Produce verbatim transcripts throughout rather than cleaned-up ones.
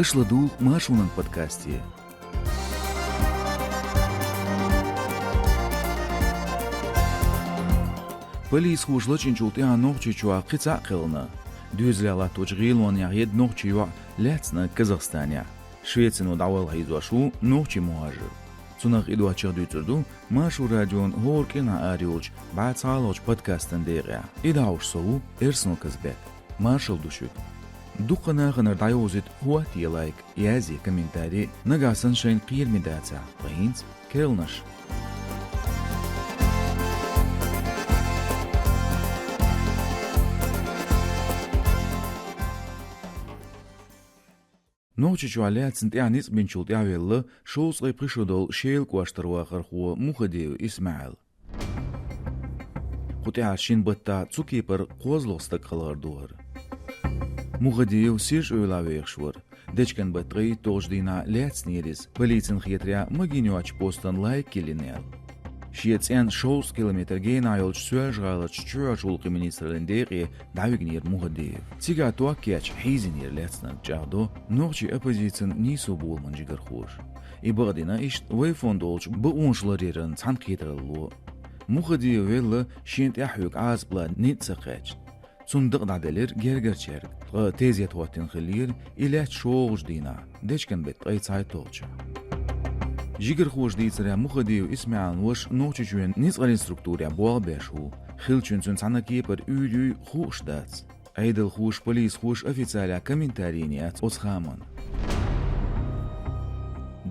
Аша ладугӀу Маршонан подкасте. Полисхоша лачкъинчул тӀаьхьа Нохчийчохь кхин цхьаъ кхелхина. Доьзалехь латточу гӀелонехь едда нохчийн йоӀ лаьцна Казахстанехь. Швецино дӀавала хьийзош ву нохчийн мухӀажар. Цунах кхидӀоцчех дуьйцур ду Маршо радион хӀора кӀирнахь арайолчу бӀе цхьалгӀачу подкастан декъехь. И дӀахьош со ву Эрсно Казбек. Маршалла ду шуьга. Дуккха нахана дӀайовзийта хӀоттае лайк, язъе комментарий, нагахь санна шайна кхераме дацахь, ткъа хӀинца керланаш. Нохчийчохь лаьцна тӀаьхьа ницкъ бинчул тӀаьхьа велла шовзткъе пхи шо долу Шелан кӀоштара вахархо Мухадиев ИсмаӀил. Кху тӀаьхьа шина баттахь цу кепара кхозлагӀа стаг хала гӀар ду хӀара. Мухадиев Сиржа-Эвлахь вехаш вара. Дечкен-беттан ткъе итталгӀачу дийнахь лаьцнера иза, полицина хетарехь, магийна йоцчу постан лайк йиллина аьлла. Шен цӀенна шовзткъа километр генахь йолчу Соьлжа-ГӀаларчу чоьхьарчу гӀуллакхийн министраллин декъе дӀавигнера Мухадиев. Цигахь ток кечъеш хьийзийнера лаьцнарг, чӀагӀдо нохчийн оппозицин нийсо боламан жигархоша. И бакъдина иштта вай фонд олучу бакъонаш ларъяран цхьаьнакхетаралло. Мухадиев велла шена тӀаьхьа хьоьгу Ӏазап лан ницкъ ца кхаьчна. Цунна дакъа дӀаделира гергарчаьрга, ткъа тезет хӀоттийна хиллера и лаьцна шолгӀачу дийнахь, дечкен-беттан ткъе цхьайтталгӀачохь. Жигархоша дийцарехь, Мухадиев ИсмаӀилан ваша Нохчийчоьнан ницкъаллин структурехь болх беш ву. Хиллачун цуьнан цхьана кепара уьйр юй хууш дац. Ӏедалхоша, полисхоша официалехь комментарий йина яц оцу хаамна.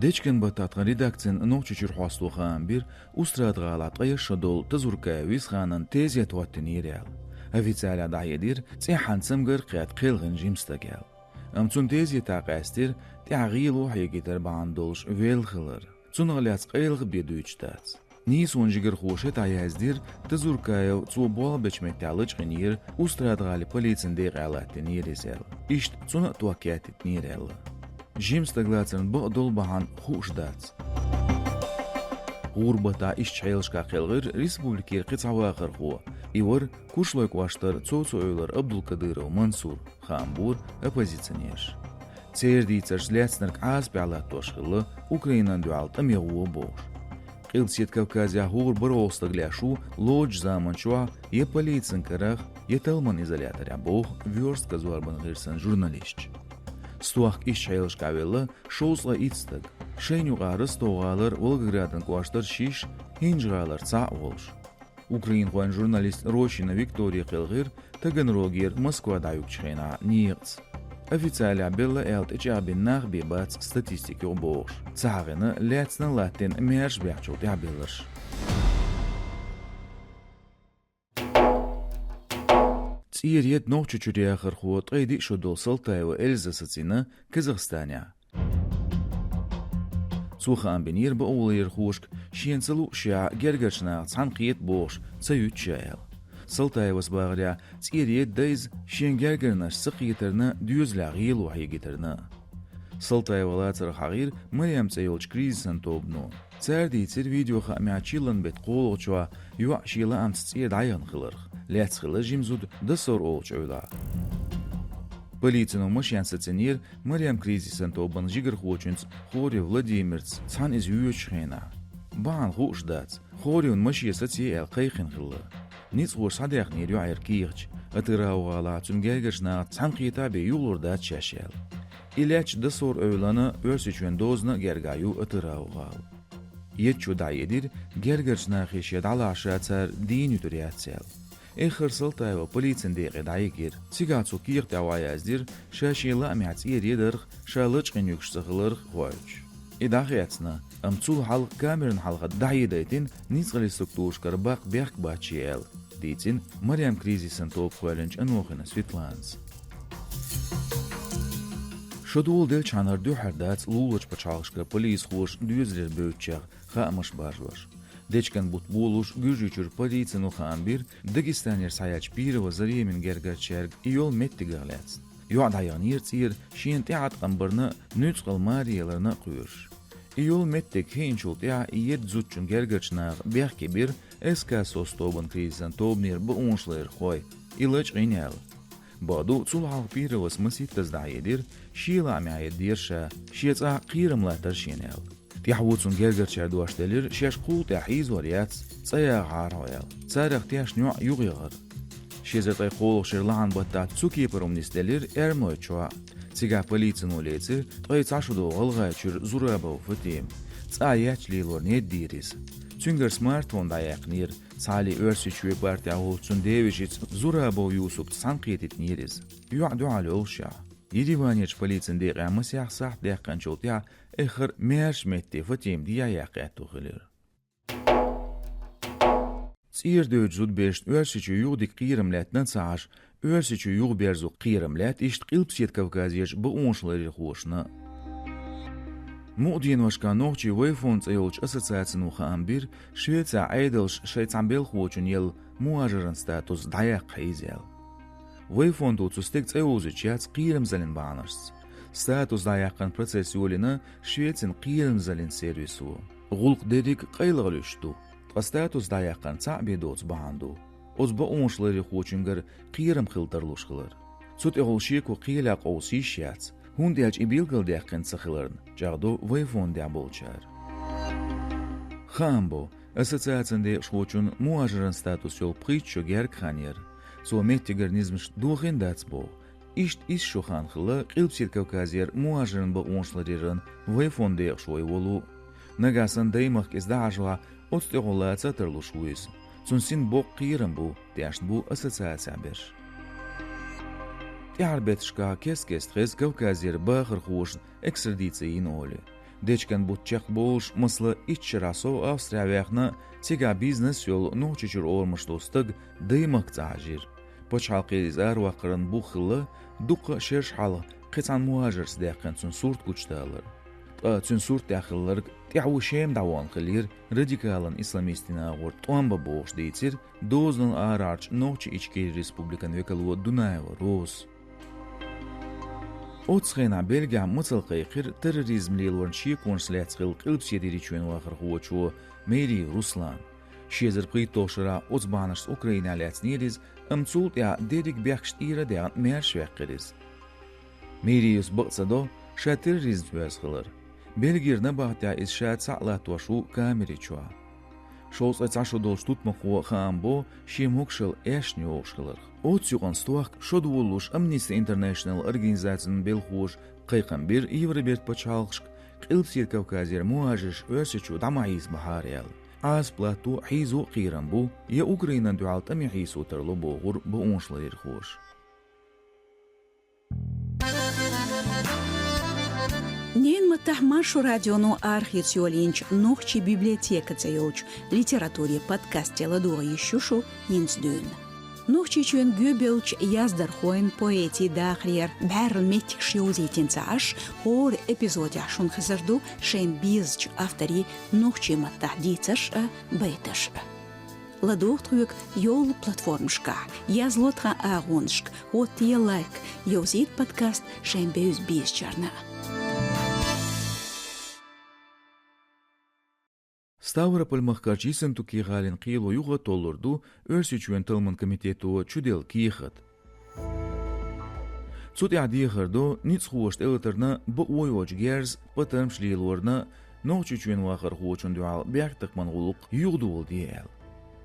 Дечкен-баттахь тхан редакцин Нохчийчуьра хьосто хаам бира, Устрада-ГӀалахь ткъе ши шо долу Тазуркаев Висханан тезет хӀоттийнера аьлла. Официалехь дӀахьедира, цӀеххьана цамгар кхетта кхелхина жима стаг аьлла. Амма цунна тезетахь къаьстира тӀаьхьа гӀело хьегийтар бахьана долуш велла хилар. Цунах лаьцна къайлаха бен дуьйцуш дац. Нийсонан жигархоша хӀетахь яздира, Тазуркаев цо болх бечу меттехь лачкъийнера, Устрада-ГӀалин полицин декъехь латтийнера иза аьлла. Иштта цунна а ток кечдинера аьлла. Жима стаг лацаран бакъдолу бахьана хууш дац. ГӀуран баттахь ишттачу хьелашкахь кхелхира республикера кхин цхьа вахархо. И вара Кушлойн кӀоштара цо-цо эвлара Абдулкадыров Мансур, хаам бора оппозиционерша. Церан дийцарца, лаьцнарг Ӏазапехь латтош хилла, Украинана дуьхьал тӀаме гӀо бохуш. Къилбаседа Кавказехь хӀора бархӀолгӀа стаг леш ву лоцучу заманчохь я полицин карах, я талламан изоляторехь, боху «Вёрстка» зорбанан гӀирсан журналисташа. Стохка ишттачу хьелашкахь велла шовзткъе итт стаг. Шайна юкъахь Ростов-гӀалара, Волгоградан кӀоштара шиша, ХӀинжа-гӀалара цхьаъ волуш. Украинхойн журналист Рощина Виктория кхелхира Таганрогера Москва дӀаюьгучу хенахь некъаца. Официалехь белла аьлла тӀечӀагӀбина нах бен бац статистика юкъа бохуш. Ца хьахийна лаьцна а латтийна маьрша баьхначул тӀаьхьа белларш. ЦӀера едда Нохчийчуьра яхархо, ткъе диъ шо долу Салтаева Эльза сацийна Казахстанехь. Цо хаам бинера бакъоларъярхошка, шена ца луушехь гергарчу нахаца цхьаьна кхета бохуш ца юьту ша аьлла. Салтаевас бахарехь, цӀера едда иза шен гергарнашца ца кхетарна, доьзалехь гӀело хьегийтарна. Салтаева лацарх хьахийра «Марем» цӀе йолчу кризисан тобано. Цара дийцира видеохаамехь чиллан беттан кхоалгӀачохь йоӀ шен лаамца цӀера дӀаяхна хиларх. Лаьцна хилла жима зуда Досор олучу эвлахь. Полицино машен сацийнера «Марем» кризисан тобанан жигархочуьнца Хорев Владимирца цхьаьна иза йоьдучу хенахь. Бахьана хууш дац, Хоревна машен сацийна аьлла кхайкхина хилла. Ницкъахоша схьадаьхнера йоӀера кехаташ, Атырау-гӀалахь цуьнан гергарчу нахаца цхьаьна кхетта бен юхалур дац шаьш аьлла. И лаьтташ Досор эвлана, Оьрсийчоьнан дозана а гергахь ю Атырау-гӀала. Едда чу дӀаедира, гергарчу нахе шен дӀалахь ша цара дийна юьтур яц аьлла. Эххар Салтаева полицин декъе дӀайигира. Цигахь цо кехат тӀехь охьаяздира, ша шен лаамехь цӀера едарх, ша лачкъийна юьгуш ца хиларх хоуьйтуш. И дӀахецна, амма цул хьалха камеран хьалха дӀахьедайтина ницкъаллин структурашкара баккха бехк бац шен аьлла, дийцина «Марем» кризисан тоба кхоьллинчу Анохина Светланас. Шо доладелчхьана, хӀара дуьххьара дац луларчу пачхьалкхашкара полисхоша доьзалера бевддачех хаамаш баржош. Дечкен-бутт болалуш Гуьржийчуьра полицино хаам бира Дагестанера схьаяьллачу Пирова Заремина гергарчаьрга и йолу меттигах лаьцна. ЙоӀ дӀаяхнера цӀера, шена тӀеӀаткъам барна а, нуьцкъала маре яларна а кхоьруш. И йолу меттиг хиъначул тӀаьхьа и едда зудчун гергарчу наха бехке бира СК «СОС» тобанан кризисан тобанера бакъонашларъярхой, и лачкъийна аьлла. Бакъду, цул хьалха Пировас масийттаза дӀахьедира, шен лаамехь едира ша, шен цӀахь кхерам латтар шена аьлла. ТӀаьхьо цунна гергарчара дош делира, шаьш кхул тӀехь хьийзор яц, цӀа яхьара хьо аьлла. Царах тешна йоӀ юхаяхара. Ши эзар ткъе кхоалгӀачу шеран лахьан баттахь цу кепара хӀума нисделира Эрмалойчохь. Цигахь полицино лецира ткъе цхьа шо долу ГӀалгӀайчуьра Зурабов Фатима. ЦӀахь етташ лелорна еддийра иза. Цуьнгара смартфон дӀаяьккхинера, цхьаалле Оьрсийчоь партехь волчу цуьнан девешица Зурабов Юсупца цхьаьнакхетийтинера иза. ЙоӀ дуьхьал йолушехь. Ереванерчу полицин декъехь масех сахьт даьккхинчул тӀаьхьа эххар а маьрша метте Фатима дехьаяккха аьтто хилира. ЦӀера доьдучу зудаберашна Оьрсийчоь юха дика кхерам лаьттина а ца Ӏаш, Оьрсийчоь юха берзо кхерам лаьтта иштта Къилбаседа Кавказерчу бакъонашларъярхошна а. Мукъа деношкахь нохчийн Вайфон цӀе йолчу ассоциацино хаам бира, Швецехь Ӏедалша шайн цхьана белхахочунна елла мухӀажаран статус дӀаяккха хьийза аьлла. Вайфондо цу стеган цӀе йовзуьйтуш яц кхерамзаллин бахьанашца. Статус дӀаяьккхина процесс йолийна Швецин кхерамзаллин сервисо. ГӀуллакх дерриг а къайлаха луьйш ду, ткъа статус дӀаяьккхина цхьаъ бен доцу бахьана ду. Оцу бакъонашларъярхочуьнгара кхерам хила тарлуш хилар. Цу тӀехула шеко кхелехь къовса йиш яц, хӀунда аьлча и билгалдаьккхина ца хиларна, чӀагӀдо Вайфондехь болчара. Хаам бо, ассоциацин декъашхочунна мухӀажаран статус йолу пхийтта шо герга хан яра. Цо меттигера низамаш дохийна дац боху. Иштта исс шо хан хилла Къилбаседа Кавказера мухӀажаран бакъонашларъяран Вайфон декъашхой волу. Нагахь санна даймахка иза дӀахьажахь, оцу тӀехула лаца а тарлуш ву иза. Цунна син боккха кхерам бу, тешна бу ассоциацехь берш. ТӀаьхьарчу бетташкахь кест-кеста хеза Кавказера бахархошна экстрадици йина олий. Дечкен бутт чекхболуш, масала, итт шарахь сов Австрехь ваьхна, цигахь бизнес йолу, Нохчийчуьра орамаш долу стаг даймахка цӀа хьажийра. Пачхьалкхера иза араваккхаран бух хилла, дуккха а шераш хьалха кхин цхьана мухӀажарца даьккхина цуьнан сурт гучудалар. Ткъа цуьнан сурт тӀехь хилларг тӀаьхьо Шема дӀавахана хиллера радикалан исламистийн агӀор тӀом бан бохуш дийцира дозанал арахьарчу Нохчийн Ичкерин Республикан векало Дунаева Роза. Оццу хенахь Бельгехь мацалла кхайкхира терроризм лелорна шеконаш лаьцна хилла Къилбаседа Ирачоьнан вахархочо Мериев Руслана. Ши эзар пхийтталгӀачу шарахь оцу бахьанашца Украинехь лаьцнера иза, амма цул тӀаьхьа дерриг бехкаш тӀера а даьхна, маьрша ваьккхира иза. Мериевс бакъ ца до ша терроризмца оьзда хилар. Бельгера набахтехь иза ша цхьаъ латтош ву камери чохь. Шовзткъе цхьа шо долчу тутмакхо хаам бо шен могушалла эшна йогӀуш хиларх. Оццу юкъана стохка шо долалуш Amnesty International организацин белхахоша кхайкхам бира Евробертан пачхьалкхашка, Къилбаседа Кавказера мухӀажарш Оьрсийчу дӀа ма хьийзабахьара аьлла. Ӏазап латто, хьийзо а кхерам бу, я Украинана дуьхьал тӀаме хьийсо тарло, бохура бакъонашларъярхоша. Ненан маттахь Маршо радионо арахеца йолийначу «Нохчийн библиотека» цӀе йолчу литературин подкасте ладогӀа йиш ю шу хӀинца дуьйна. Нохчийчоьнан гӀоьбеллачу яздархойн, поэтийн дахарера бӀаьрла меттигаш йовзийтина ца Ӏаш, хӀора эпизодехь шуна хезар ду шайна безачу авторийн нохчийн маттахь дийцарш а, байташ а. ЛадогӀа тхоьга йолу платформашкахь, язло тхан агӀонашка, хӀоттае лайк, йовзийта подкаст шайн бевза-безачарна. Ставрополь-махкарчу Ессентуки-гӀалин кхело юха а толлур ду Оьрсийчоьнан талламан комитето чуделла кехат. Цу тӀехь дехар до ницкъахоша тӀелатарна бакъо йоцу герз, патармаш лелорна, Нохчийчоьнан вахархочунна дуьхьал бехктакхаман гӀуллакх юхадоладе аьлла.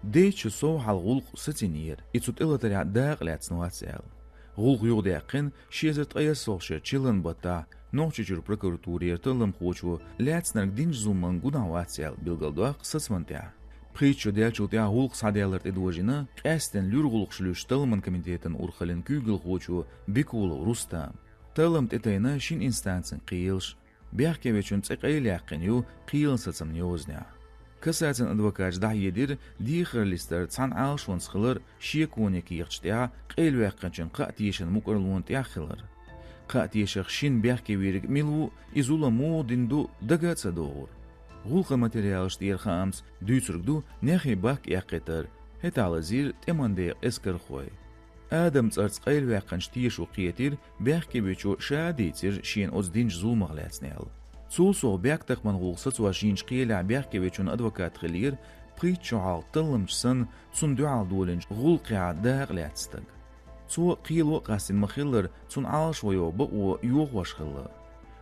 Дейтта шо сов хьалха гӀуллакх сацийнера, и цу тӀелатарехь дакъа лаьцна вац аьлла. ГӀуллакх юхадаьккхина ши эзар ткъе исс шеран чиллан баттахь Нохчийчуьра прокуратурера талламхочо лаьцнарг динчу зуламан гунахь вац аьлла билгалдоккху сацаман тӀехь. Пхийтта шо даьллачул тӀаьхьа гӀуллакх схьадаьллар тӀедожийна Къаьсттина луьра гӀуллакхаш луьйш талламан комитетан урхаллин куьйгалхочо Бекулов Рустама. Таллам тӀетайна шина инстанцин кхелаш. Бехкевечун цӀе къайлаяьккхина ю кхелан сацамна йозанехь. Кассацин адвокаташа дӀахьедира дехар листар цхьана Ӏалашонца хилар шеконе кехаташ тӀехь къайлаваьккхинчун кхаа тешан мукӀарлонан тӀехь хилар. Кхаа тешах шина бехке вийриг мила ву, и зулам муха дина ду, дага а ца догӀура. ГӀуллакхан материалаш тӀера хаамца дуьйцург ду нехе бахка эккхийтар, хӀетахь лазийра тӀеман декъан эскархой. Адам цӀарца къайлаваьккхинчу тешо кхетийра, бехкевечо ша а дийцира шена оцу динчу зуламах лаьцна аьлла. Цул совнаха бехктакхаман гӀуллакх сацош йинчу кхелехь бехкевечун адвокат хиллера пхийтта шо хьалха талламча санна цунна дуьхьал долийначу гӀуллакхехь дакъа лаьцна стаг. Цо кхело а къастийна ма-хиллара, цунна Ӏалашо йола бакъо йохош хилла.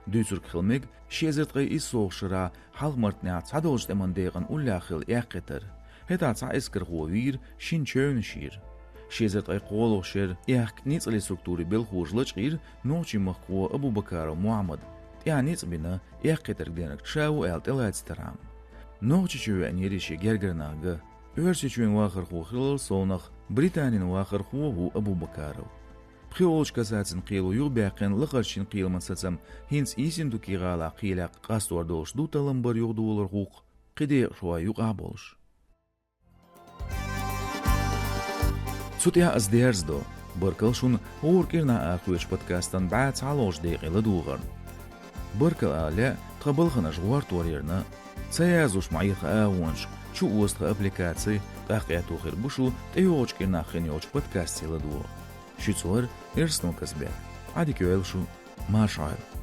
Дуьйцург хила мега ши эзар ткъе исс шарахь хьалха-март нахь цхьадолчу тӀеман декъана уллехь хилла эккхийтар. ХӀетахь цхьа эскархо вийра, шина чевнаш йира. Ши эзар ткъе кхоалгӀачу шеран аьхка ницкъаллин структурийн белхахоша лачкъийра нохчийн махкахо Абубакаров Мухьаммад. ТӀехь ницкъ бина, эккхийтарг динарг ша ву аьлла тӀелаьцна тархьама. Нохчийчу веанера шен гергара нах ган. Оьрсийчоьнан вахархо хиларал совнах, Британин вахархо а ву Абубакаров. ПхиолгӀачу касацин кхело юхабаьккхина лакхарчу шина кхеламан сацам хӀинца Ессентуки-гӀалахь кхелехь къастор долуш ду таллам бар юхадолар гӀуллакх, кхин декъашхой юкъахь а болуш. Цу тӀехь аса дерзадо. Баркалла шуна гӀура кӀирнахь арахоьцучу подкастан бӀе цхьалгӀачу декъе ладогӀарна. Баркалла ала лаьа тхан балханаш гӀортор ярна. Ца язлуш ма Ӏеха агӀонаш, чу оза тхан аппликаци, тӀаккха аьтто хир бу шу тӀейогӀучу кӀирнахь хин йолчу подкастца ладогӀа. Шуьца вара Эрсанов Казбек. Ӏадика йойла шу, марша Ӏойла.